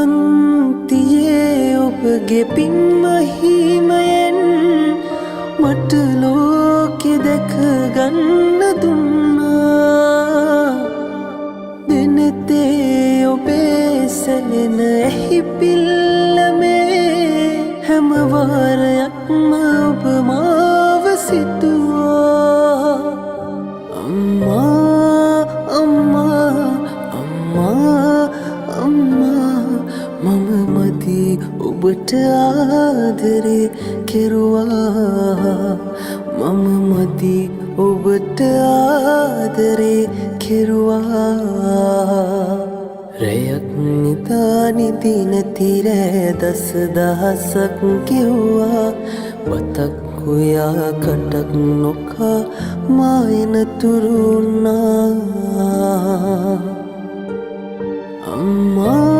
ඉමන්තියේ ඔබගේ පින් මහිමයෙන් මට ලෝකෙ දැක ගන්න දුන්නා. දෙනෙතේ ඔබේ සැලෙන ඇහි පිල්ලමේ හැම වාරයක්ම ඔබ මාව සිතුවා. අම්මා, අම්මා, අම්මා, අම්මා, මම මදි ඔබට ආදරේ කෙරුවා. මම මදි ඔබට ආදරේ කෙරුවා. රැයක් නිදා නිදි නැති රෑ දස දහසක් කිව්වා. බතක් උයා කටක් නොකා මා එන තුරුනා. අම්මා.